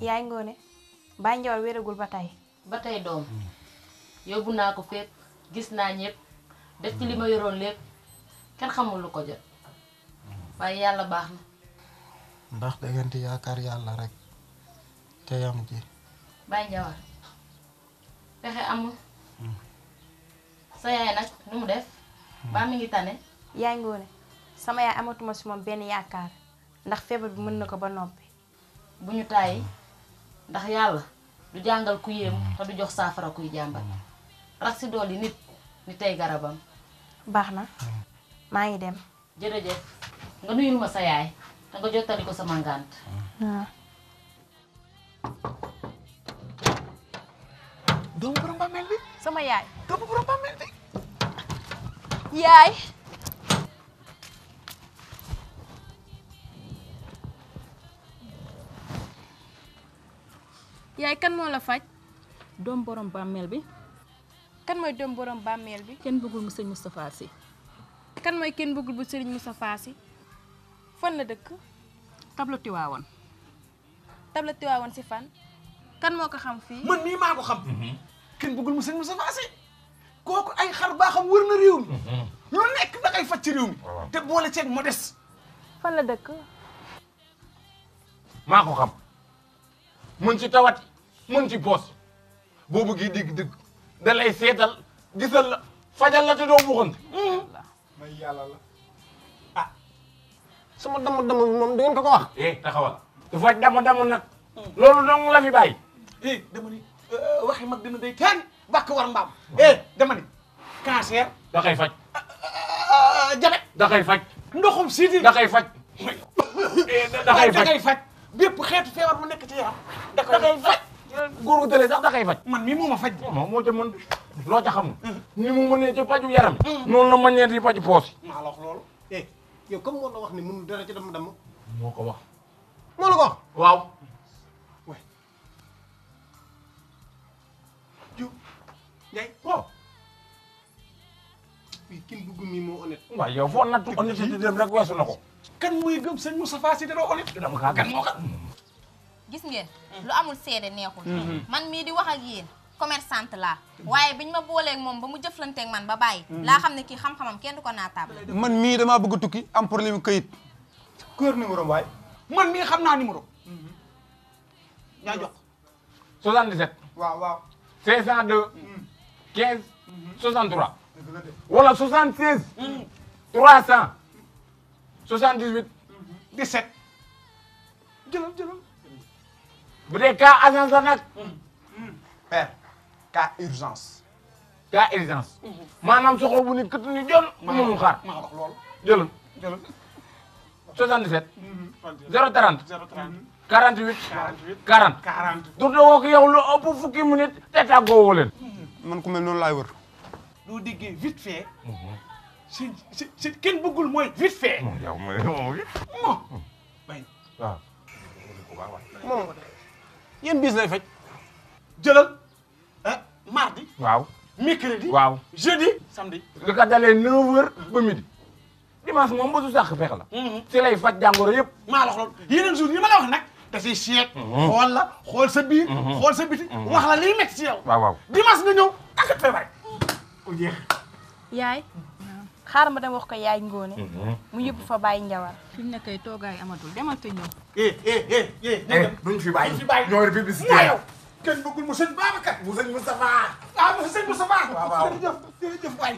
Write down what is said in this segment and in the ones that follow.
yaay ngoone Baye Ndiawar wéragul ba tey. ba tey doom yóbbu naa ko fépp gis naa ñëpp def ci li ma yoroon lépp kenn xamul lu ko jot waaye yàlla baax na. ndax da ngeen di yaakaar yàlla rek te yam ji. Baye Ndiawar pexe amul sa yaay nag nu mu def ba mi ngi tane. yaay ngoone sama yaay amatuma si moom benn yaakaar ndax feebar bi mën na ko ba noppi. bu ñu tàyyi ndax yàlla du jàngal ku yéemu te du jox saafara kuy jàmbat rax si dool yi nit ni tey garabam. baax na maa ngi dem. jërëjëf nga nuyul ma sa yaay te nga jottali ko sama ngànt. waaw. doomu borom bàmmeel bi. sama yaay. doomu borom bàmmeel bi. yaay. yaay kan moo la faj. doom borom bàmmeel bi. kan mooy doom borom bàmmeel bi. kenn bëggul mu sëñ Moustapha Sy. kan mooy kenn bëggul bu Serigne Moustapha Sy. fan la dëkk. tableau Tiwaawan. tableau Tiwaawan si fan. kan moo ko xam fii. man mii maa ko xam. kenn bëggul mu sëñ Moustapha Sy. kooku ay xar baaxam wër na réew mi. lu nekk da ngay faj ci réew mi. te boole ceeg modeste. fan la dëkk. maa ko xam mën ci tawat mën ci poos boo bëggee dégg-dégg da lay seetal gisal la fajal la te doo buxante. may yàlla la ah sama dama moom da ngeen ko wax. taxawal du faj dama nag loolu dong la fi bàyyi. dama ni waxi mag dina day teen bàkk war mbaam. dama ni cancer. da koy faj. jabet. da koy faj. ndoxum siti. da koy faj. da koy faj. bépp xeetu feebar bu nekk ci yaram. da koy faj. góor gu tële sax da koy faj. man mii moo ma faj. moo ca mën loo ca xamul. ni mu mënee ci paju yaram. noonu la mënee ci paju poos. maa la wax loolu. yow comme moo la wax ni mënul dara ci dama. moo ko wax. moo la ko wax. waaw. waay. Diop. Ndiaye. waaw. oui kin bëgg mi moo honnête. waaw yow foo nattu honnêteté dem rek weesu na ko. kan muy gëm sëñ Moustapha Sy dara honnête. dama kaa gan moo kat. gis ngeen lu amul seede neexul. man mii di wax ak yéen commerçante laa waaye biñ ma booleeg moom ba mu jëflanteeg man ba bàyyi. laa xam ne kii xam-xamam kenn du ko naataable. man mii damaa bëgg a tukki am problème këyit. kër numéro waay. man mii xam naa numéro. yaa jox. 77. waaw. 502. 15. 63. wala 76. 300. 78. 17. jëlal. bu dee cas agence la nag. père cas urgence. cas urgence. maanaam soxla bu ni kët ni jël. mënul xaar maa wax loolu. jëlal. 77. 030. 48. 40. 40. du woo ko yow lu ëpp fukki minute te tàggoo woo leen. man ku mel noonu laay wër. doo déggee vite fait. si kenn bëggul mooy vite fait. yow mooy. bay waaw. moom yéen bis lay faj. jëlal mardi. waaw. mercredi. waaw. jeudi. samedi. li ko dalee 9h ba midi. dimanche moom ba su sàq fexe la. si lay faj jàngoro yëpp. maa la wax loolu yeneen jours yi ma la wax nag. da siy seet. xool la xool sa biir. xool sa biti. wax la liy métti ci yow. waaw. dimanche nga ñëw ak feebar. ku jeex. yaay. xaaral ma dem wax ko yaay ngoone. mu yóbbu fa Baye Ndiawar. fi mu ne kay toogaay amatul demal te ñëw. duñ fi bàyyi. duñ fi bàyyi. ñoo ngi publicité. moo yow kenn bëggul mu sëñ Babacar. mu sëñ Moustapha. mu sëñ Moustapha. waaw. jërëjëf waay.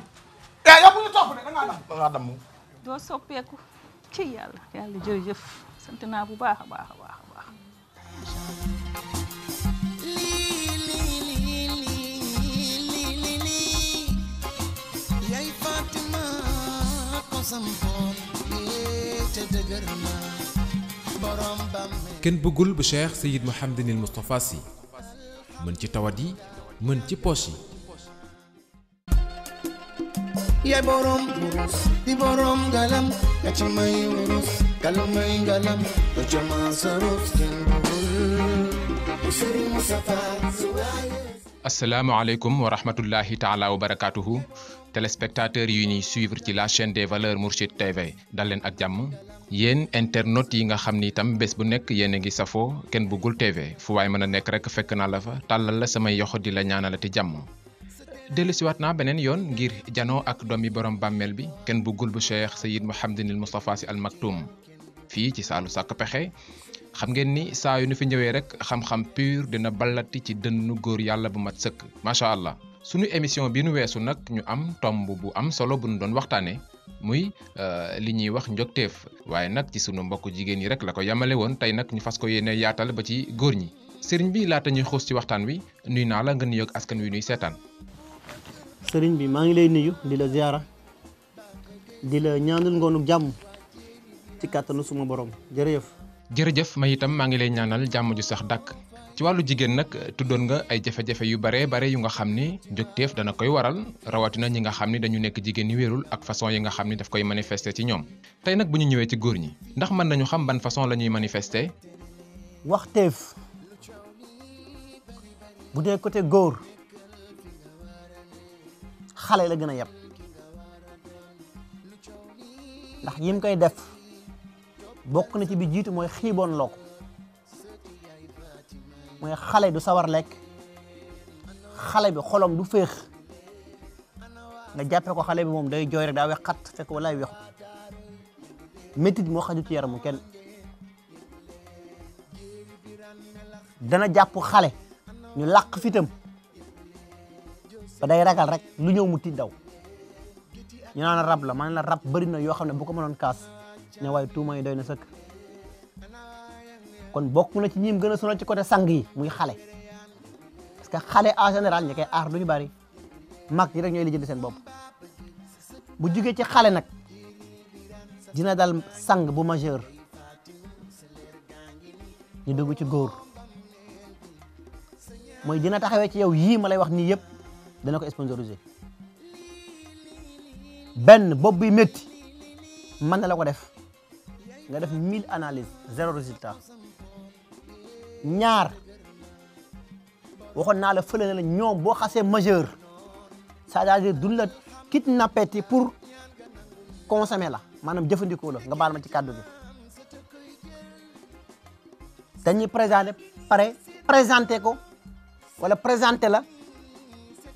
yow bu ñu topp de da ngaa dam. da ngaa damm. doo soppeeku ci yàlla jërëjëf sant naa bu baax a baax. kenn bëggul bu Cheikh Seyyid Mouhamadinil Moustapha Sy mën ci tawat yi mën ci poche yi. yaay borom wurus di borom ngalam ya ci may wurus kalu may ngalam do jama saruf kenn bëggul Serigne Moustapha. asalaamaaleykum wa rahmatullahi taala wa barakaatuhu téléspectateurs yu ñuy suivre ci la chaîne des valeurs Mourchid TV dal leen ak jàmm yéen internautes yi nga xam ni itam bés bu nekk yéen a ngi safoo Ken Bougoul TV fu waay mën a nekk rek fekk naa la fa tàllal la samay yoxo di la ñaanalati jàmm dellusiwaat naa beneen yoon ngir janoo ak doomi borom bàmmeel bi Ken Bougoul bu Cheikh Seyyid Mouhamadinil Moustapha Sy Al Maktoum fii ci saalu sàkk pexe xam ngeen ni saa yu nu fi ñëwee rek xam-xam pur dina ballati ci dënnu góor yàlla bu mat sëkk macha allah. sunu émission bi nu weesu nag ñu am tomb bu am solo bu nu doon waxtaanee muy li ñuy wax njogteef waaye nag ci sunu mbokku jigéen yi rek la ko yamale woon tey nag ñu fas ko yéene yaatal ba ci góor ñi sëriñ bi laata ñuy xuus ci waxtaan wi nuy naa la nga nuyoog askan wi nuy seetaan. sëriñ bi maa ngi lay nuyu di la ziara di la ñaanal ngoonu jàmm ci kàttanu suma borom jërëjëf. jërëjëf may itam maa ngi lay ñaanal jàmm ju sax dàkk. ci wàllu jigéen nag tuddoon nga ay jafe-jafe yu bare yu nga xam ni njogteef dana koy waral rawatina ñi nga xam ni dañu nekk jigéen ñi wérul ak façon yi nga xam ni daf koy manifester ci ñoom tey nag bu ñu ñëwee ci góor ñi ndax mën nañu xam ban façon la ñuy manifester. waxteef bu dee côté góor xale la gën a yab ndax yim koy def bokk na ci bi jiitu mooy xiiboon loo ko mooy xale du sawar lekk xale bi xolom du féex nga jàppee ko xale bi moom day jooy rek daa wex xat fekk walaay wexu métit moo xaju ci yaramu kenn dana jàpp xale ñu làq fitam ba day ragal rek lu ñëw mu tiit daw ñu naan rab la man la rab bëri na yoo xam ne bu ko mënoon kaas ne waaye tuuma yi doy na sëkk kon bokk na ci ñim gën a sonal ci côté sang yi muy xale parce que xale en général ñi koy aar duñu bari mag ñi rek ñooy lijjanti seen bopp bu jugee ci xale nag dina dal sang bu majeur ñu dugg ci góor mooy dina taxawee ci yow yii ma lay wax nii yëpp dana ko sponsoriser benn bopp bi métti mën na la ko def nga def 1000 analyses 0 résultat ñaar waxoon naa la fële la ñoom boo xasee majeur c'est-à-dire duñ la kidnappé pour consommer la maanaam jëfandikoo la nga baal ma ci kàddu gi dañuy présenté ko wala présenté la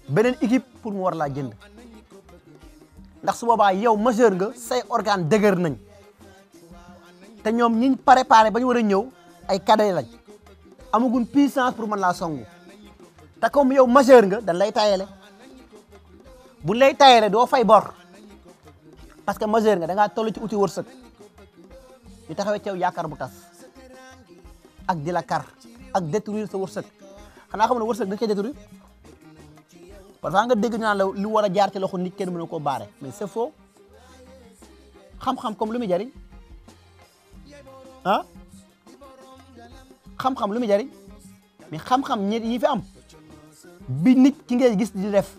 beneen équipe pour mu war laa jënd ndax su boobaa yow majeur nga say organe dëgër nañ te ñoom ñiñ préparé ba ñu war a ñëw ay cadet lañ amagun puissance pour mën laa songu te comme yow majeur nga dañ lay tayele buñ lay tayele doo fay bor parce que majeur nga da ngaa toll ci uti wërsëg ñu taxawee ci yow yaakaar bu tas ak di la kar ak détruire sa wërsëg xanaa xam ne wërsëg da koy détruire parfois nga dégg ñu naan la lu war a jaar ci loxo nit kenn mën na koo baare mais c'est faux xam-xam comme lu muy jariñ ah xam-xam lu muy jariñ mais xam-xam ñi yi fi am bi nit ki ngay gis di def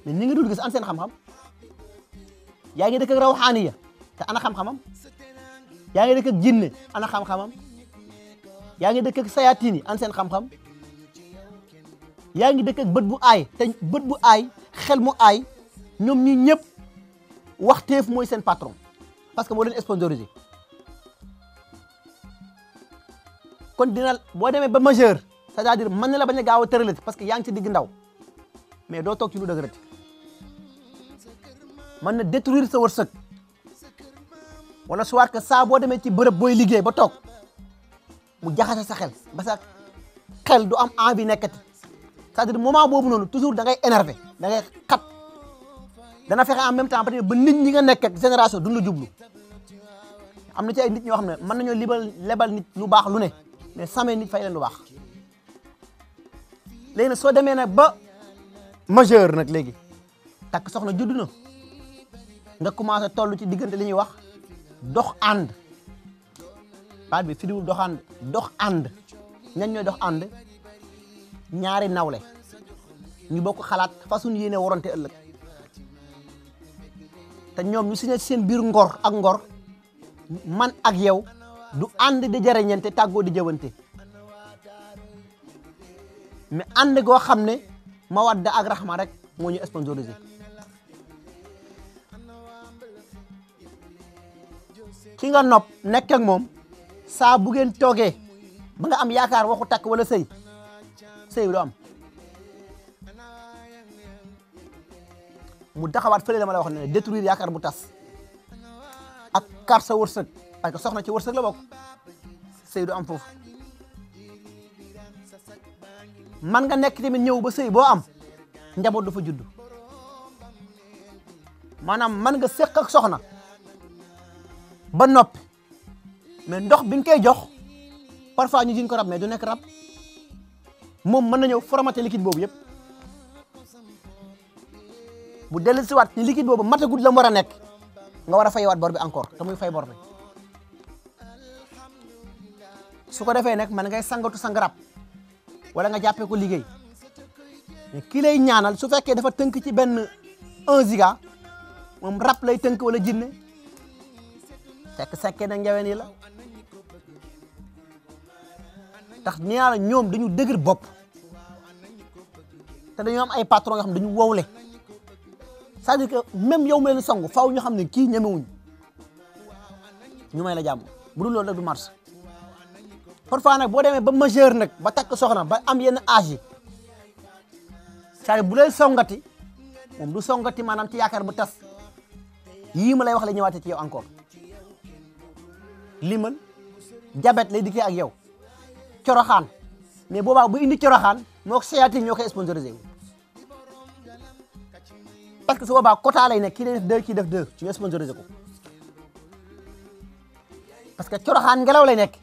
mais ni nga dul gis an seen xam-xam yaa ngi dëkk ak rawxaaniya te ana xam-xamam yaa ngi dëkk ak jinne ana xam-xamam yaa ngi dëkk ak sayatini an seen xam-xam yaa ngi dëkk ak bët bu aay te bët bu aay xel mu aay ñoom ñi ñëpp waxteef mooy seen patron parce que moo leen sponsorisé kon dina boo demee ba majeur c'est-à-dire mën na la bañ a gaaw a tëralati parce que yaa ngi ci digg ndaw mais doo toog ci lu dëgërati mën na détruire sa wërsëg wala soit que saa boo demee ci bërëb booy liggéey ba toog mu jaxase sa xel ba sa xel du am envie nekkati c'est-à-dire moment boobu noonu toujours da ngay énervé da ngay xat dana fexe en même temps peut-être ba nit ñi nga nekk ak génération duñ la jublu am na ci ay nit ñoo xam ne mën nañoo lebal nit lu baax lu ne mais samay nit fay leen lu baax léegi nag soo demee nag ba majeur nag léegi takk soxna judd na nga commencé toll ci diggante li ñuy wax dox ànd baat bi firiwul doxaan dox ànd ñan ñooy dox ànd ñaari nawle ñu bokk xalaat façon yéene warante ëllëg te ñoom ñu signé seen biir ngor ak ngor man ak yow du ànd di jariñante tàggoo di jëwante mais ànd goo xam ne mawadda ak rahma rek moo ñu sponsorisé ki nga nopp nekk ak moom saa bu ngeen toogee ba nga am yaakaar waxu takk wala sëy du am mu taxawaat fële la ma la wax ne détruire yaakaar bu tas ak kar sa wërsëg parce que soxna ci wërsëg la bokk sëy du am foofu man nga nekk tamit ñëw ba sëy boo am njaboot du fa judd maanaam man nga séq ak soxna ba noppi mais ndox bi nga koy jox parfois ñu jiñ ko rab mais du nekk rab moom mën na ñëw formaté liquide boobu yëpp bu dellu si waat ni liquide boobu matagut la mu war a nekk nga war a fayewaat bor bi encore te muy fay bor bi su ko defee nag man ngay sangatu sang rab wala nga jàppee ko liggéey mais ki lay ñaanal su fekkee dafa tënk ci benn 1 giga moom rab lay tënk wala jinne fekk sekkee na njaween yi la tax nee naa la ñoom dañu dëgër bopp te dañoo am ay patron yoo xam dañu wowle c'est-à-dire que même yow mel ni songu faaw ñu xam ne kii ñemewuñ ñu may la jàmm bu dul loolu nag du marche parfois nag boo demee ba majeur nag ba takk soxna ba am yenn âge yi c'est-à-dire bu lay songati moom du songati maanaam ci yaakaar bu tas yii ma lay wax la ñëwaatee ci yow encore limal diabète lay dikkee ak yow coroxaan mais boobaa bu indi coroxaan moo ko seyaatine ñoo koy sponsorisé parce que su boobaa quota lay nekk kii day def 2 kii def 2 ci ñu sponsorisé ko parce que coroxaan ngelaw lay nekk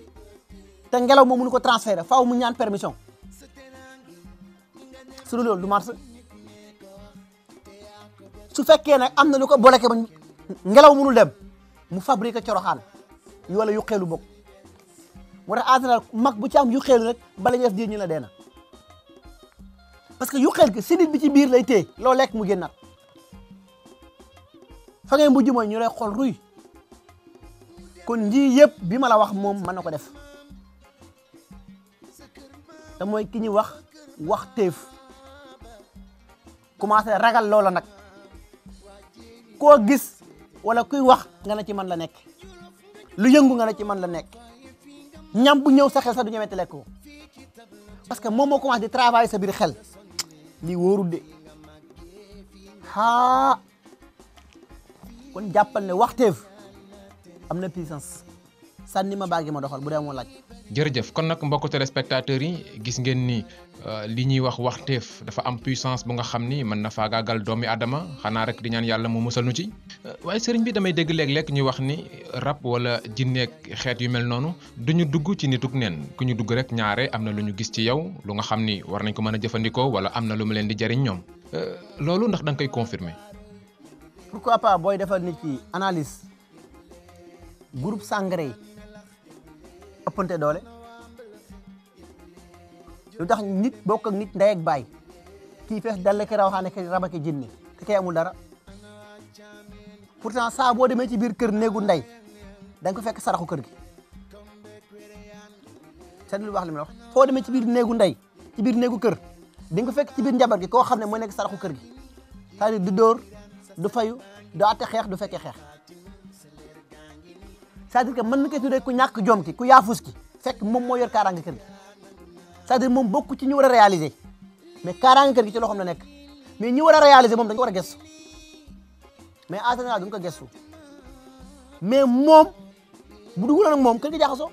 te ngelaw moom mënu ko transféré faaw mu ñaan permission su dul loolu du marche su fekkee nag am na lu ko bloqué ba ngelaw mënul dem mu fabriqué coroxaan yu wala yu xeelu bokk moo tax en général mag bu ci am yu xeelu rek bala ñu def diir ñu la dee na parce que yu xel gi sidit bi ci biir lay téye loo lekk mu génnaat fa ngay mujj mooy ñu lay xool ruy kon njii yëpp bi ma la wax moom mën na ko def te mooy ki ñuy wax téef commencé ragal loola nag koo gis wala kuy wax nga ne ci man la nekk lu yëngu nga ne ci man la nekk ñam bu ñëw sa xel sax du ñemete lekk ko parce que moom moo commencé di travailler sa biir xel lii wóorul de kon jàppal ne waxteef am na puissance sànni ma baagi ma doxal bu dee moo laaj. jërëjëf kon nag mbokku téléspectateurs yi gis ngeen ni li ñuy waxteef dafa am puissance bu nga xam ni mën na faagaagal doomi Adama xanaa rek di ñaan yàlla mu musal nu ci. waaye sëriñ bi damay dégg léeg-léeg ñuy wax ni rab wala jinneeg xeet yu mel noonu duñu dugg ci nitug neen ku ñu dugg rek ñaare am na lu ñu gis ci yow lu nga xam ni war nañ ko mën a jëfandikoo wala am na lu mu leen di jariñ ñoom loolu ndax da nga koy confirmer. pourquoi pas booy defal nit ki analyse groupe sangré yi ëppante doole lu tax nit bokk ak nit ndey ak baay kii fees dalle ki rawaxaane ki raba ki jinne te kay amul dara pourtant saa boo demee ci biir kër néegu ndey da nga ko fekk saraxu kër gi seetlu lu wax li ma wax foo demee ci biir néegu ndey ci biir néegu kër di nga ko fekk ci biir njabar gi koo xam ne mooy nekk saraxu kër gi c'est-à-dire du dóor du fayu du àtte xeex du fekkee xeex c'est-à-dire que mën na koy tuddee ku ñàkk jom ki ku yaafus ki fekk moom moo yor kaaraange kër gi c'est-à-dire moom bokku ci ñu war a réaliser mais kaaraange kër gi ci loxoom la nekk mais ñi war a réaliser moom dañu ko war a gëstu mais en général duñ ko gëstu mais moom bu duguloon ak moom kër gi jaxasoo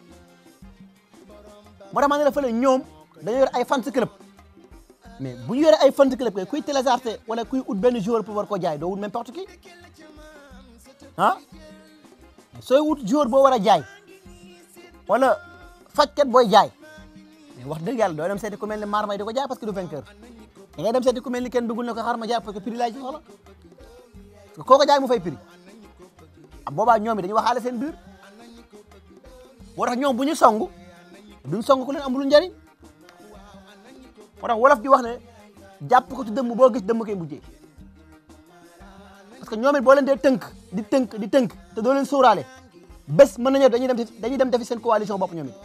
moo tax ma ne la fële ñoom dañoo yor ay fans club mais bu ñu yoree ay fans club kay kuy télécharger wala kuy ut benn joueur pour war koo jaay doo wut n'importe qui ah sooy wut joueur boo war a jaay wala fajkat booy jaay mais wax dëgg yàlla doo dem seeti ku mel ni Marmay di ko jaay parce que du vainqueur da ngay dem seeti ku mel ni kenn dugul ne ko xaar ma jaay parce que prix laay ci soxla parce que koo ko jaay mu fay prix ah boobaa ñoom it dañuy waxaale seen biir moo tax ñoom bu ñu song duñ song ku leen amul njariñ moo tax wolof di wax ne jàpp ko ci dëmm boo gis dëmm koy mujjee parce que ñoom it boo leen dee tënk di tënk te doo leen sóoraale bés mën nañu dañuy dem defi seen coalition bopp ñoom it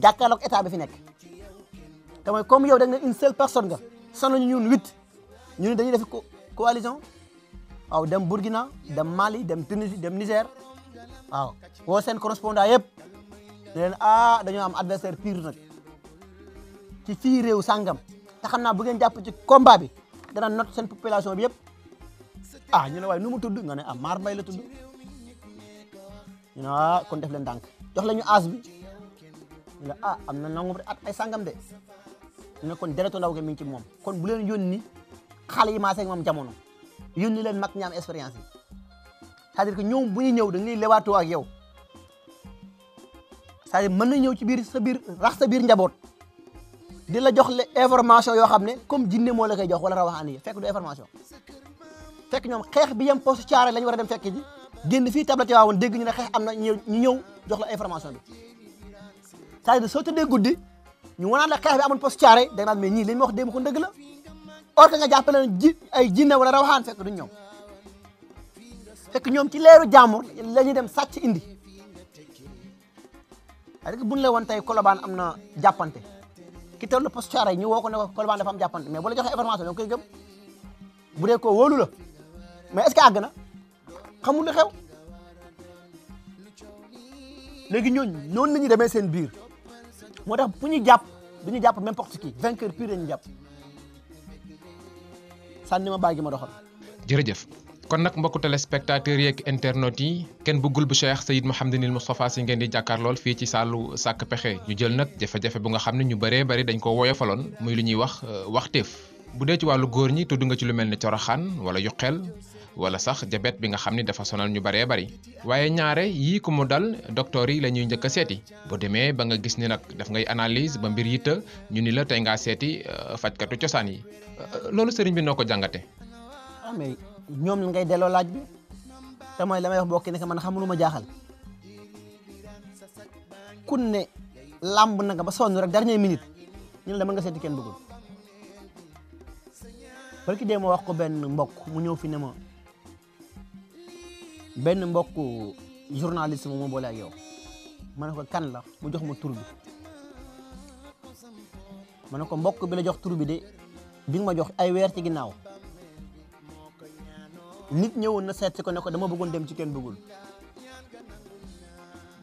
jàkkaarloog état bi fi nekk te mooy comme yow da nga une seule personne nga sonn ñu ñun 8 ñu ne dañuy defi coalition waaw dem Burkina dem Mali dem Tunisie dem Niger waaw woo seen correspondant yëpp ne leen ah dañoo am adversaire pire nag ci fii réew sàngam te xam naa bu ngeen jàpp ci combat bi dana not seen population bi yëpp ah ñu ne waaye nu mu tudd nga ne ah Mar Mbaye la tudd ñu ne ah kon def leen ndànk jox la ñu aas bi ñu ne ah am na nangu at ay sàngam de ñu ne kon deretu ndaw gi mi ngi ci moom kon bu leen yónni xale yi maasee ak moom jamono yónni leen mag ñi am expérience yi c'est-à-dire que ñoom bu ñuy ñëw dañuy lewaatoo ak yow c'est-à-dire mën na ñëw ci biir sa biir rax sa biir njaboot di la jox le information yoo xam ne comme jinne moo la koy jox wala rawaxaan yi fekk du information fekk ñoom xeex bi yem poste caare la ñu war a dem fekk ji génn fii tablati waawoon dégg ñu ne xeex am na ñu ñëw jox la information bi c'est-à-dire soo tëddee guddi ñu wanaan la xeex bi amoon poste caare da nga naan mais ñii li ñu wax démb ko dëgg la or que nga jàppale ji ay jinne wala rawaxaan fekk duñ ñoom fekk ñoom ci leeru jàmbur la ñuy dem sàcc indi c'est-à-dire que buñ la woon tey Colobane am na jàppante ki toll poste caare ñu woo ko ne ko Colobane dafa am jàppante mais bu la joxee information da nga koy gëm bu dee ko wóolu la mais est-ce que àgg na xamul lu xew léegi ñooñu noonu la ñuy demee seen biir moo tax bu ñu jàpp du ñu jàpp n'importe qui vainqueur pur la ñu jàpp sànni ma bàyyi gi ma doxal. jërëjëf kon nag mbokku téléspectateurs yeeg internautes yi kenn bëggul bu Cheikh Seyd Mouhamadinil Moustapha Sy ngeen di jàkkaarlool fii ci saalu sàkk pexe ñu jël nag jafe-jafe bu nga xam ne ñu bëree bëri dañ ko woyofaloon muy lu ñuy wax waxteef bu dee ci wàllu góor ñi tudd nga ci lu mel ne coroxaan wala yuqeel wala sax jabet bi nga xam ni dafa sonal ñu bëree bëri waaye ñaare yii ku mu dal docteur yi la ñuy njëkk a seeti boo demee ba nga gis ni nag daf ngay analyse ba mbir yitta ñu ni la tey ngaa seeti fajkatu cosaan yi loolu sëriñ bi noo ko jàngate ah mais ñoom la ngay delloo laaj bi te mooy la may wax bokki ne man xamulu ma jaaxal kun ne làmb na nga ba sonn rek dernière minute ñu ne la mën nga seeti kenn bëggul parce que dee ma wax ko benn mbokk mu ñëw fi ne ma benn mbokk journaliste moom moo boole ak yow ma ne ko kan la mu jox ma tur bi ma ne ko mbokk bi la jox tur bi de bi nga ma jox ay weer ci ginnaaw nit ñëwoon na seet si ko ne ko dama bëggoon dem ci kenn bëggul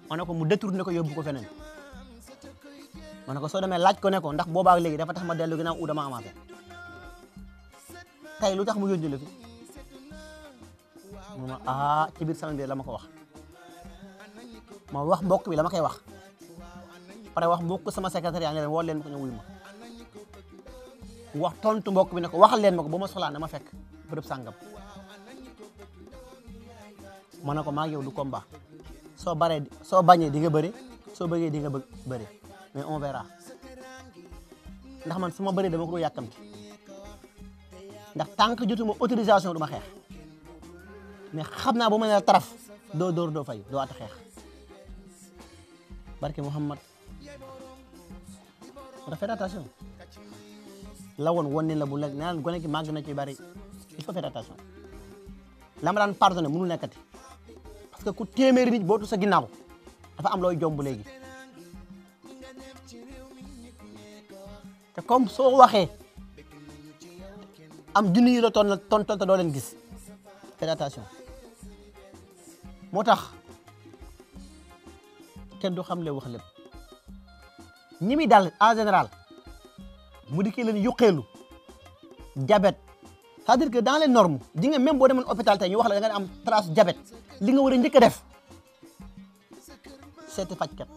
ma ne ko mu détourné ko yóbbu ko feneen ma ne ko soo demee laaj ko ne ko ndax boobaak léegi dafa tax ma dellu ginnaaw u dama avancé tey lu tax mu yónni la fi mu ma ah ci biir sama biir la ma ko wax ma wax mbokk bi la ma koy wax pare wax mbokk sama secrétaire ne leen woo leen ma ko ñu wuy ma wax tontu mbokk bi ne ko waxal leen ma ko ba ma soxlaa na ma fekk bërëb sàngam ma ne ko maa ngi yow du combat soo bañee di nga bëri soo bëggee di nga bëri mais on verra ndax man su ma bëree dama ko doon yàkkamti ndax tant que jotuma autorisation du ma xeex mais xam naa bu ma ne la taraf doo dóor doo fay doo at xeex barke Mouhamad faites attention la woon ne la bu nekk naan gone gi màgg na ci bari il faut faire attention la ma daan pardonné mënul nekkati parce que ku téeméeri nit bootu sa ginnaaw dafa am looy jomb léegi te comme soo waxee am junni yi la tonton te doo leen gis faites attention moo tax kenn du xam le wax lépp ñi muy dal en général mu di kii leen yuqeelu diabète c'est-à-dire que dans les normes di nga même boo demoon hôpital tey ñu wax la da nga am trace diabète li nga war a njëkk a def seeti fajkat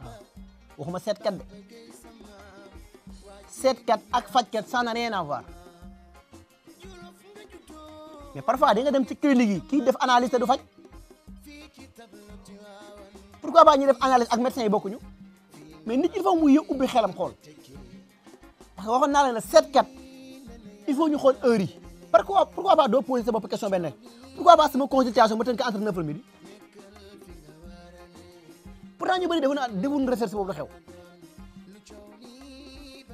waaw waxuma seetkat de seetkat ak fajkat ça n'a rien à voir mais parfois di nga dem ci clinique yi kii def analyse te du faj pourquoi pas ñu def analyse ak médecins yi bokkuñu mais nit il faut muy ubbi xelam xool parce que waxoon naa leen ne seetkat il faut ñu xool heure yi pourquoi pas doo poser sa bopp question benn pourquoi pas sama consultation ma tënk entre 9 heures midi pourtant ñu bëri defoon recherche boobu la xew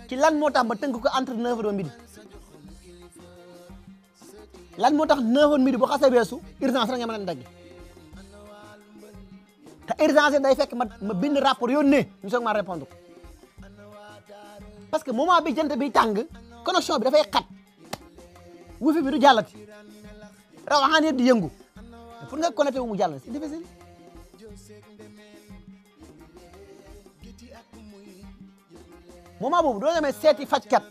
ci lan moo tax ma tënk ko entre 9 heures midi lan moo tax 9 heures midi boo xasee beesu urgence rek nga mën a dagg te urgence day fekk ma bind rapport yónnee ñu soog ma répondre parce que moment bi jant bi tàng connexion bi dafay xat wifi bi du jàllati rawaxaan yëpp di yëngu pour nga connecté wu mu jàll c'est difficile moment boobu doo demee seeti fajkat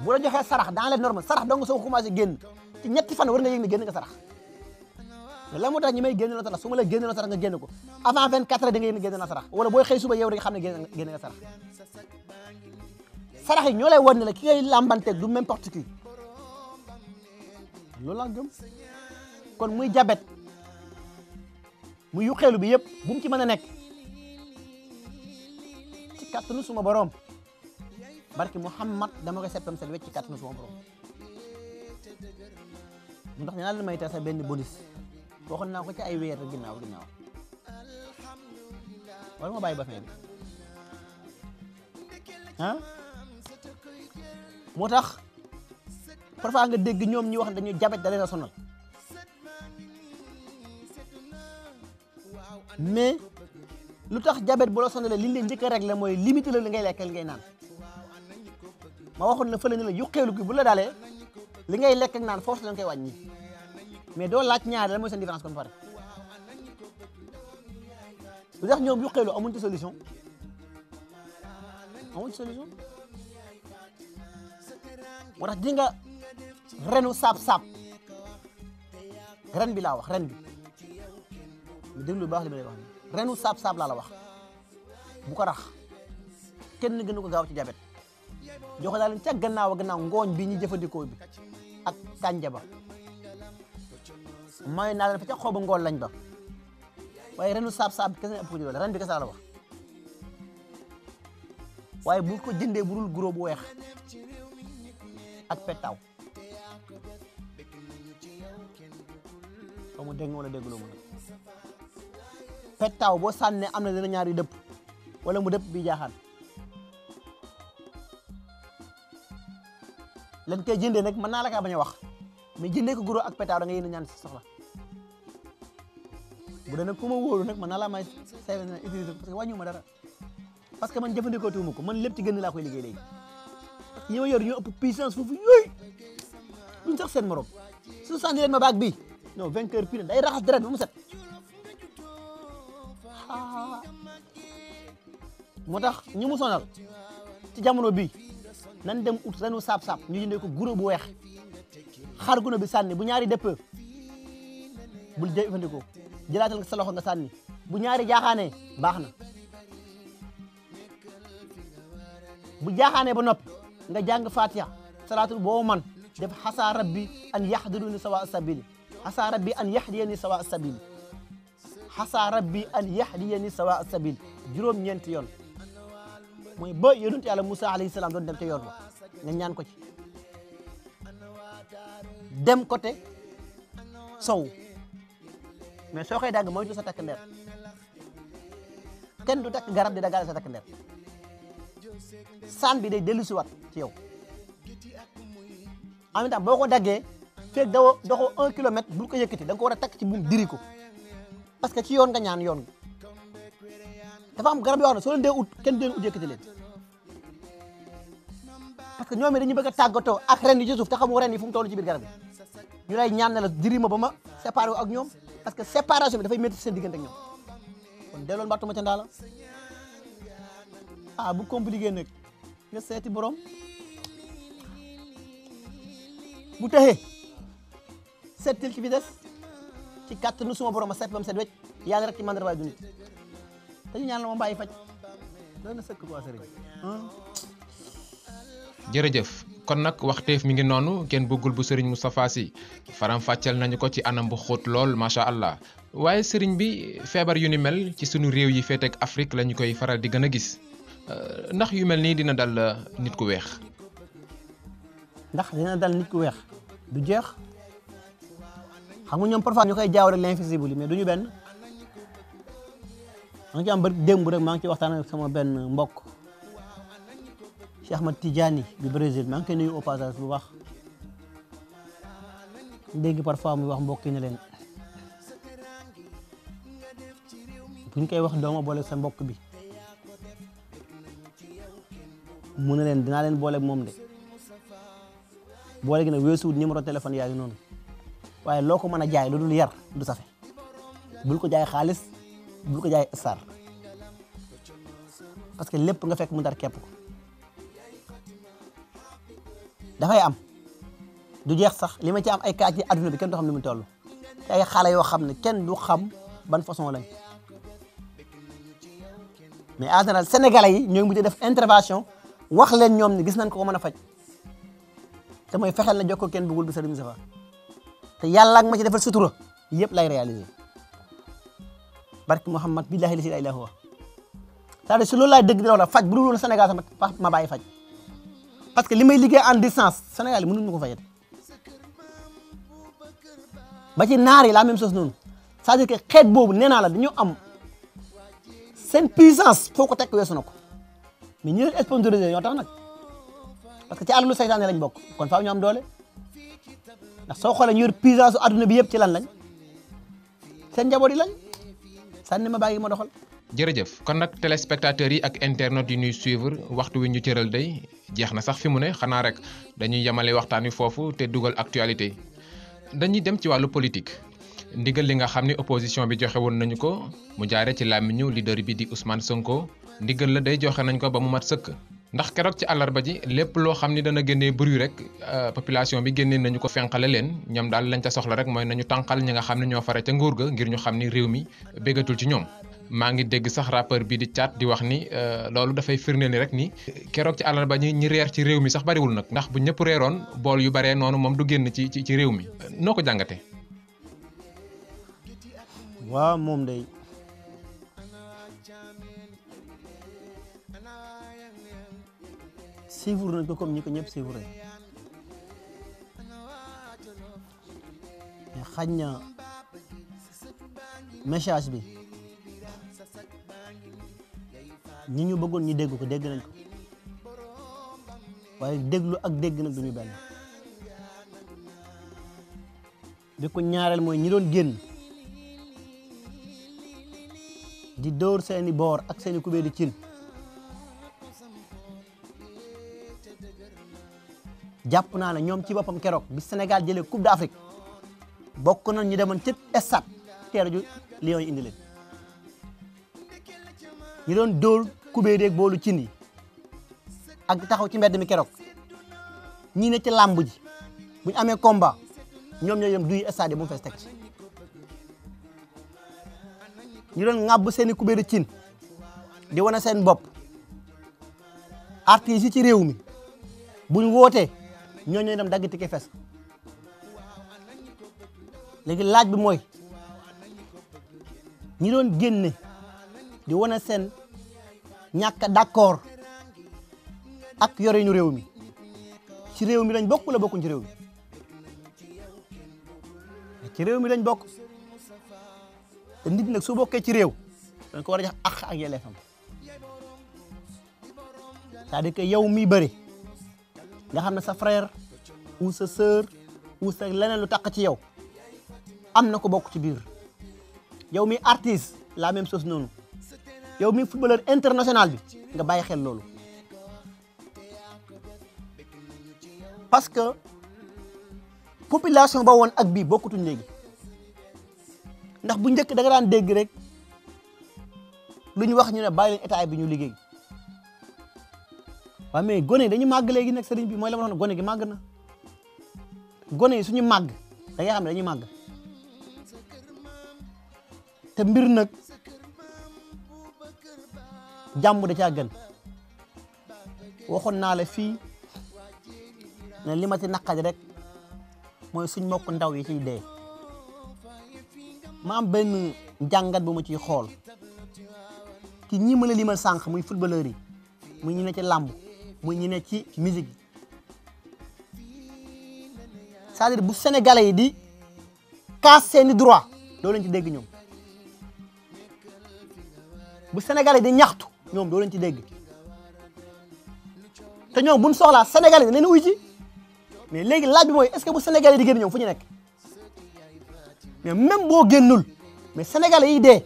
bu la joxee sarax dans les normes sarax dong soo commencé génn ci ñetti fan war nga yëg ne génn nga sarax la moo tax ñi may génn la sarax su ma la génn la sarax nga génn ko avant 24 heures da nga yëg ne génn na sarax wala booy xëy suba yow da nga xam ne génn nga sarax sarax yi ñoo lay wan ne la ki ngay làmbanteeg du n'importe qui loolu laa gëm kon muy jabet muy yuqeelu bi yëpp bu mu ci mën a nekk ci kattanu suma borom barki Muhammad dama koy seppam set wecc ci kattanu suma borom mu tax ñaa la may tasa benn bonus waxoon naa ko ci ay weer ginnaaw wala ma bàyyi ba fin bi ah moo tax parfois nga dégg ñoom ñi wax dañuy jabet da leen a sonal mais lu tax jabet bu la sonalee li ñu leen njëkk a régler mooy limiter la li ngay lekk li ngay naan ma waxoon na fële ne la yuqeelu gi bu la dalee li ngay lekk ak naan force lañ koy wàññi mais doo laaj ñaari la mooy seen différence kon pare lu tax ñoom yuqeelu amuñ ci solution moo tax di nga renu saab ren bi laa wax ren bi mu déglu baax li ma lay wax renu saab laa la wax bu ko rax kenn gënu ko gaaw ci jabet joxe naa leen ca gannaaw ngooñ bi ñu jëfandikoo bi ak kànja ba may naa leen fa ca xobu ngool lañ ba waaye renu saab kese ëpp ko ci doole ren bi kese laa la wax waaye bu ko jëndee bu dul guro bu weex ak pettaaw xaw ma dégg nga wala dégguloo ma pettaaw boo sànnee am na dina ñaar yu dëpp wala mu dëpp bi jaaxaan lan koy jëndee nag mën naa la kaa bañ a wax mais jëndee ko guro ak pettaaw da nga yéen ñaan si soxla bu dee nag ku ma wóolu nag mën naa laa may service na utiliser parce que wàññu ma dara parce que man jëfandikoo tuuma ko man lépp ci gën laa koy liggéey léegi parce que ñi ma yor ñoo ëpp puissance foofu yooyu duñ sax seen morom su sànni leen ma baag bii non vainqueur pire day raxas deret ba mu set moo tax ñu mu sonal ci jamono bii nan dem ut renu saab ñu jëndee ko guro bu weex xar guna bi sànni bu ñaari dëpp bul jëfandikoo jëlaatal nga sa loxo nga sànni bu ñaari jaaxaanee baax na bu jaaxaanee ba noppi nga jàng fatiha salaatul boo man def xasa rabbi an yahduruni sawa sabili xasa rabbi an yahdiyani sawa sabili xasa rabbi an yahdiyani sawa sabili juróom-ñeenti yoon mooy ba yonent yàlla Musa alayhi salaam doon dem ca yoon ba nga ñaan ko ci dem côté sow mais soo koy dagg moytu sa takk ndeer kenn du takk garab di daggaale sa takk ndeer saan bi day dellu si waat ci yow en même temps boo ko daggee fekk doxoo 1 kilomètre bul ko yëkkati da nga ko war a takk ci buum diri ko parce que ci yoon nga ñaan yoon dafa am garab yoo xam ne soo leen dee ut kenn du leen ut yëkkati leen parce que ñoom dañuy bëgg a tàggatoo ak ren yi ci suuf te xamu ren yi fu mu toll ci biir garab yi ñu lay ñaan ne la diri ma ba ma séparé ak ñoom parce que séparation bi dafay métti seen diggante ak ñoom kon dellool mbattuma ca ndaala bu compliqué nag nga seeti borom bu taxee seetil ci fi des ci kàttanu suma borom a seet bam set wecc yàlla rek ci mandar waay du nit dañu ñaan la ma bàyyi faj doon na sëkk quoi sëriñ jërëjëf kon nag waxteef mi ngi noonu kenn bëggul bu sëriñ Moustapha Sy faram fàcceel nañu ko ci anam bu xóot lool macha allah waaye sëriñ bi feebar yu ni mel ci sunu réew yi féeteeg Afrique lañu koy faral di gën a gis ndax yu mel nii dina dal nit ku weex. ndax dina dal nit ku weex du jeex xam nga ñoom parfois ñu koy jaaw rek l'invisible mais duñu benn maa ngi ci am ba démb rek maa ngi ci waxtaan ak sama benn mbokk Cheikh Ahmad Tidiane du Brésil maa ngi koy nuyu au passage bu baax dégg parfois muy wax mbokk yi ne leen bu ñu koy wax dooma boole sa mbokk bi mu ne leen dinaa leen boole moom de boole gi nag weesuwut numéro téléphone yaa ngi noonu waaye loo ko mën a jaay lu dul yar du safe bul ko jaay xaalis bul ko jaay star parce que lépp nga fekk mu dar képp ko dafay am du jeex sax li ma ci am ay cas ci adduna bi kenn du xam ne mu toll te ay xale yoo xam ne kenn du xam ban façon lañ mais en général sénégalais yi ñoo ngi mujj def intervention wax leen ñoom ne gis nañ ko mën a faj te mooy fexeel na jokkoo kenn bëggul bi Serigne Moustapha te yàlla ak ma ci defal sutura yëpp lay réaliser barki Mouhamad billahi la ilaha illallah c'est-à-dire si loolu laay dëgg di la faj bu dul woon Sénégal sax ma bàyyi faj parce que li may liggéey en distance Sénégal yi mënuñu ko fajati ba ci naar yi la même chose noonu c'est-à-dire que xeet boobu nee naa la dañoo am seen puissance foo ko tekk weesu na ko mais ñi leen sponsorisé ñoo tax nag parce que ci àlalu saytaane lañ bokk kon faaw ñu am doole ndax soo xoolee ñu yor puissance su adduna bi yëpp ci lan lañ seen njaboot yi lañ sànni ma bàyyi ma doxal. jërëjëf kon nag téléspectateurs yi ak internautes yi ñuy suivre waxtu wi ñu cëral day jeex na sax fi mu ne xanaa rek dañuy yemale waxtaan wi foofu te dugal actualité dañuy dem ci wàllu politique ndigal li nga xam ni opposition bi joxe woon nañu ko mu jaare ci làmmiñu leader bi di Ousmane Sonko ndigal la day joxe nañ ko ba mu mat sëkk ndax keroog ci àllarba ji lépp loo xam ni dana génnee bruit rek population bi génnee nañu ko fenqale leen ñoom daal lañ ca soxla rek mooy nañu tànqal ñi nga xam ne ñoo fare ca nguur ga ngir ñu xam ni réew mi béggatul ci ñoom maa ngi dégg sax rappeur bi di Thiat di wax ni loolu dafay firndeel ni rek ni keroog ci àllarba ñi reer ci réew mi sax bariwul nag ndax bu ñëpp reeroon bool yu baree noonu moom du génn ci réew mi noo ko jàngatee. waaw moom day suivre nañ ko comme ñi ko ñëpp suivre mais xañ na message bi ñi ñu bëggoon ñu dégg ko dégg nañ ko waaye déglu ak dégg nag duñu benn bi ko ñaareel mooy ñi doon génn di dóor seeni boor ak seeni kubéer di cin jàpp naa ne ñoom ci boppam keroog bi Sénégal jëlee Coupe d'Afrique bokk nañ ñu demoon ci stade teeru ju Lions yi indi leen ñu doon dóor kubéer yeeg boolu cin yi ak taxaw ci mbedd mi keroog ñii ne ci làmb ji bu ñu amee combat ñoom ñooy dem duy stade yi bu mu fees teg ci ñu doon ŋàbb seeni kubéeru cin di wane seen bopp artistes yi ci réew mi buñ wootee ñoo ñooy dem dagg tike fes léegi laaj bi mooy ñi doon génne di wane seen ñàkk d'accord ak yorinu réew mi ci réew mi lañ bokk wala bokkuñ ci réew mi ci réew mi lañ bokk te nit nag su bokkee ci réew dañ ko war a jox àq ak yelleefam c'est-à-dire que yow miy bëri nga xam ne sa frère ou sa sœur ou sa leneen lu taq ci yow am na ko bokk ci biir yow mi artiste la même chose noonu yow mi footballeur international bi nga bàyyi xel loolu parce que population ba woon ak bii bokkutuñ léegi ndax bu njëkk da nga daan dégg rek lu ñu wax ñu ne bàyyi leen état bi ñu liggéey waaw mais gone yi dañu màgg léegi nag sëriñ bi mooy la ma wax ne gone gi màgg na gone yi suñu màgg da ngay xam ne dañuy màgg te mbir nag jàmm da caa gën waxoon naa la fii ne li ma ci naqari rek mooy suñ mbokk ndaw yi ciy dee ma am benn jàngat bu ma ciy xool ci ñi ma la limal sànq muy footballeur yi muy ñi ne ci làmb muy ñi ne ci musique c'est-à-dire bu sénégalais yi di kaas seeni droit doo leen ci dégg ñoom bu sénégalais di ñaxtu ñoom doo leen ci dégg te ñoom buñ soxlaa sénégalais yi dañ leen uy ci mais léegi laaj bi mooy est-ce que bu sénégalais di génn ñoom fu ñu nekk mais même boo génnul mais sénégalais yi dee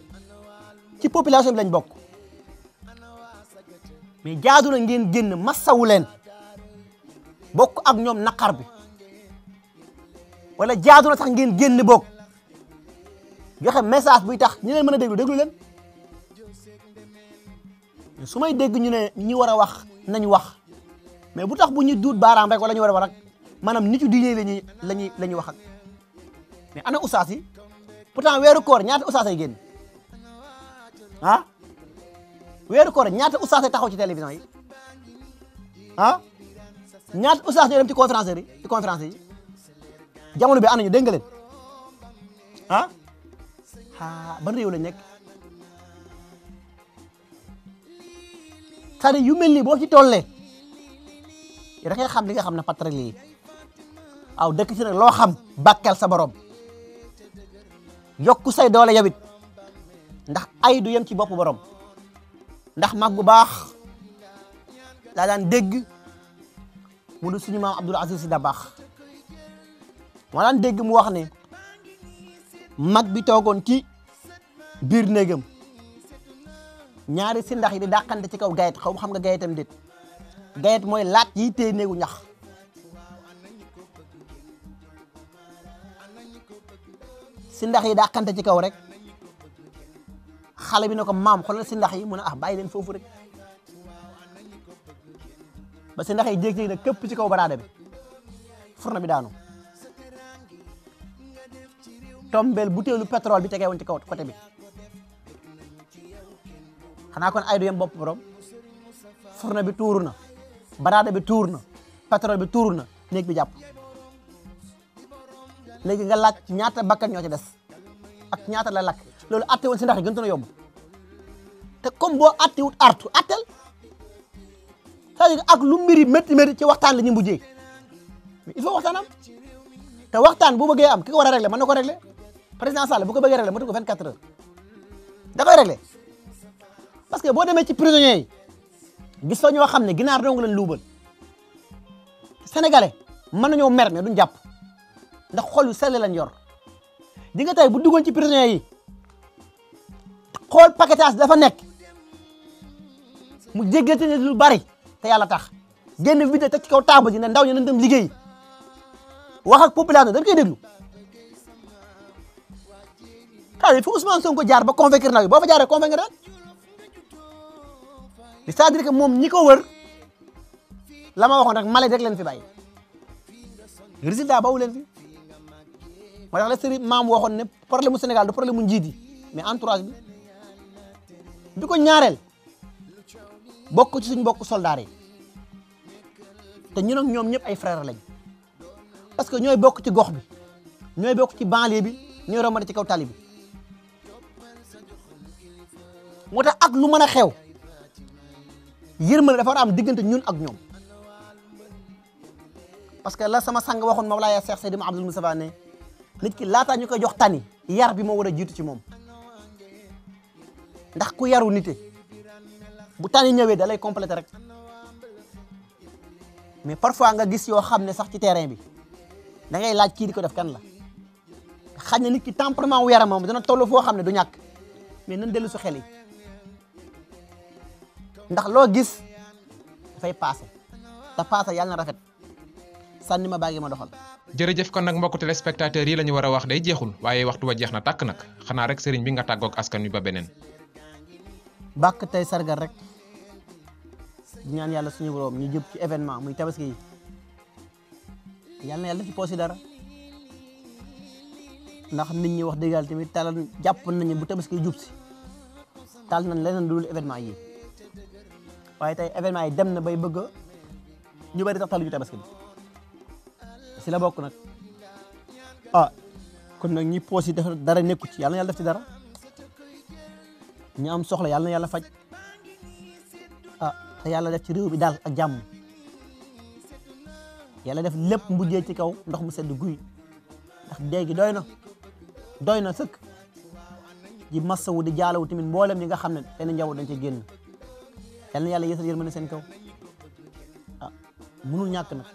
ci population bi lañ bokk mais jaadu na ngeen génn massawu leen bokk ak ñoom naqar bi wala jaadu na sax ngeen génn bokk joxe message buy tax ñu leen mën a déglu leen su may dégg ñu ne ñi war a wax nañ wax mais bu tax bu ñu duut baaraam rek wala ñu war a wax rek maanaam nitu diine lañuy wax ak mais ana ustaas yi pourtant weeru koor ñaata ustaas ay génn ah weeru koor ñaata ustaas ay taxaw ci télévision yi ah ñaata ustaas ñoo dem ci conférence yi jamono bi ana ñu dégg nga leen ah ban réew lañ nekk c'est-à-dire yu mel nii boo ci tollee da ngay xam li nga xam ne patrak lii aw dëkk ci nag loo xam bàkkal sa borom yokku say doole yawit ndax ay du yem ci bopp borom ndax mag bu baax daa daan dégg mu du suñu maam Abdoul Aziz Sy Dabakh moo daan dégg mu wax ne mag bi toogoon ci biir néegam ñaari si ndax yi di dàqante ci kaw gayet xaw xam nga gayetam déet gayet mooy laat yi téye néegu ñax si ndax yi dàqante ci kaw rek xale bi ne ko maam xoolal si ndax yi mu ne bàyyi leen foofu rek ba si ndax yi jéeg-jéeg ne këpp ci kaw baraade bi furna bi daanu tombel butéelu pétrole bi tegee woon ci kaw côté bi xanaa kon ay du yem bopp borom furna bi tuuru na baraade bi tuur na pétrole bi tuuru na néeg bi jàpp léegi nga laaj ñaata bakkan ñoo ci des ak ñaata la lakk loolu atte woon si ndax yi gën a yomb te comme boo atte wut artu attel c'est-à-dire ak lu mbiri métti ci waxtaan la ñu mujjee mais il faut waxtaan am te waxtaan bu bëggee am ki ko war a régler mën na ko régler président Sall bu ko bëggee régler mënatu ko 24 heures da koy régler parce que boo demee ci prisonniers yi gis fa ñoo xam ne ginaar dong leen luubal sénégalais mën nañoo mer mais duñ jàpp ndax xol yu sell lañ yor di nga tey bu duggoon ci prisonniers yi xool paquetage dafa nekk mu jéggante ne lu bari te yàlla tax génn vidéo teg ci kaw table ji ne ndaw ñi nañ dem liggéey wax ak population dañ koy déglu xale fi Ousmane Sonko jaar ba convaincre ndaw yi boo fa jaaree convaincre rek c'est-à-dire que moom ñi ko wër la ma waxoon rek mala rek leen fi bàyyi résultat bawu leen fi moo tax la sëriñ maam waxoon ne problème mu Sénégal du problème mu njiit yi mais entourage bi ko ñaareel bokk ci suñ bokk soldaar yi te ñun ak ñoom ñëpp ay frère lañ parce que ñooy bokk ci gox bi ñooy bokk ci banlieue bi ñooy rombante ci kaw tali bi moo tax ak lu mën a xew yërmande dafa war a am diggante ñun ak ñoom parce que la sama sang waxoon Mawlaaya Cheikh Seydi Abdoul Moustapha ne nit ki laataa ñu koy jox tani yar bi moo war a jiitu ci moom ndax ku yaru nite bu tani ñëwee da lay compléter rek mais parfois nga gis yoo xam ne sax ci terrain bi da ngay laaj kii di ko def kan la xañ na nit ki tempérament wu yaramam dana toll foo xam ne du ñàkk mais nan dellu su xel yi ndax loo gis dafay passé te passé yàlla na rafet sànni ma baagi ma doxal. jërëjëf kon nag mbokku téléspectateurs yi la ñu war a wax day jeexul waaye waxtu wa jeex na tàkk nag xanaa rek sëriñ bi nga tàggoog askan wi ba beneen. bàkk tey sargal rek di ñaan yàlla suñu borom ñu jëm ci événement muy tabaski yi yàlla na yàlla def ci poos yi dara ndax nit ñi wax dëgg yàlla tamit talal jàpp nañu bu tabaski jub si tal nañ leneen lu dul événement yi waaye tey événement yi dem na bay bëgg ñu bari tax taluñu tabaski bi si la bokk nag kon nag ñi poos yi def dara nekku ci yàlla na yàlla def ci dara ñu am soxla yàlla na yàlla faj te yàlla def ci réew bi daal ak jàmm yàlla def lépp mbujjee ci kaw ndox mu sedd guy ndax dee gi doy na sëkk ji massawu di jaalawu tamit mboolem ñi nga xam ne seen njaboot dañ ci génn yàlla na yàlla yeesal yërmande seen kaw mënul ñàkk nag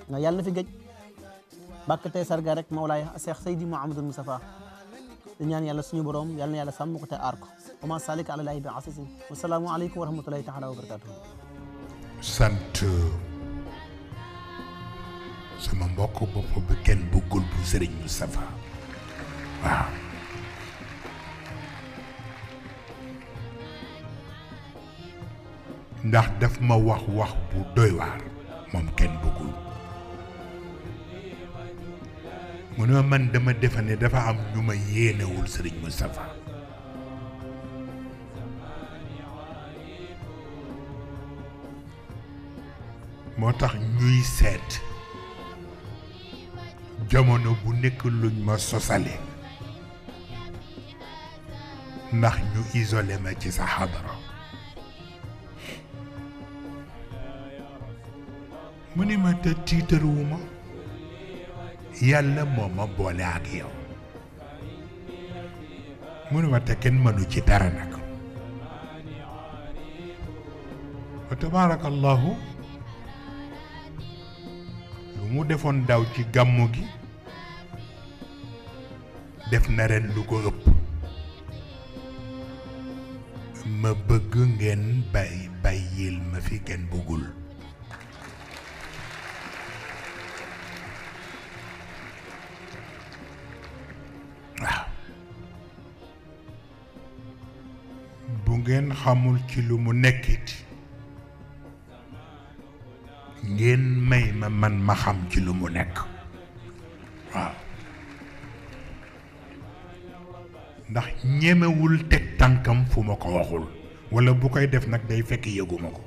nga yàlla na fi gëj bàkk tey sarga rek Mawlaay Cheikh Seydi Mouhamadou Moustapha di ñaan yàlla suñu borom yàlla na yàlla sàmm ko te aar ko wa ma salika ala lahi bi asisin wasalaamu aleykum wa rahmatullahi taala wa barakatuhu sant sama mbokk bopp bi kenn bëggul bu sëriñ Moustapha waaw ndax daf ma wax bu doy waar moom kenn bëggul mu ne man dama defe ne dafa am ñu ma yéenewul sëriñ Moustapha moo tax ñuy seet jamono bu nekk luñ ma sosale ndax ñu isolé ma ci sa xadara mu ni ma te tiitaruwuma yàlla moo ma boole ak yow mu ni ma te kenn mënu ci dara nag wa tabaarakallahu lu mu defoon daaw ci gàmmu gi def na ren lu ko ëpp ma bëgg ngeen bàyyil ma fi kenn bëggul waaw bu ngeen xamul ci lu mu nekkit ngeen may man ma xam ci lu mu nekk waaw ndax ñemewul teg tànkam fu ma ko waxul walla bu koy def nag day fekk yëguma ko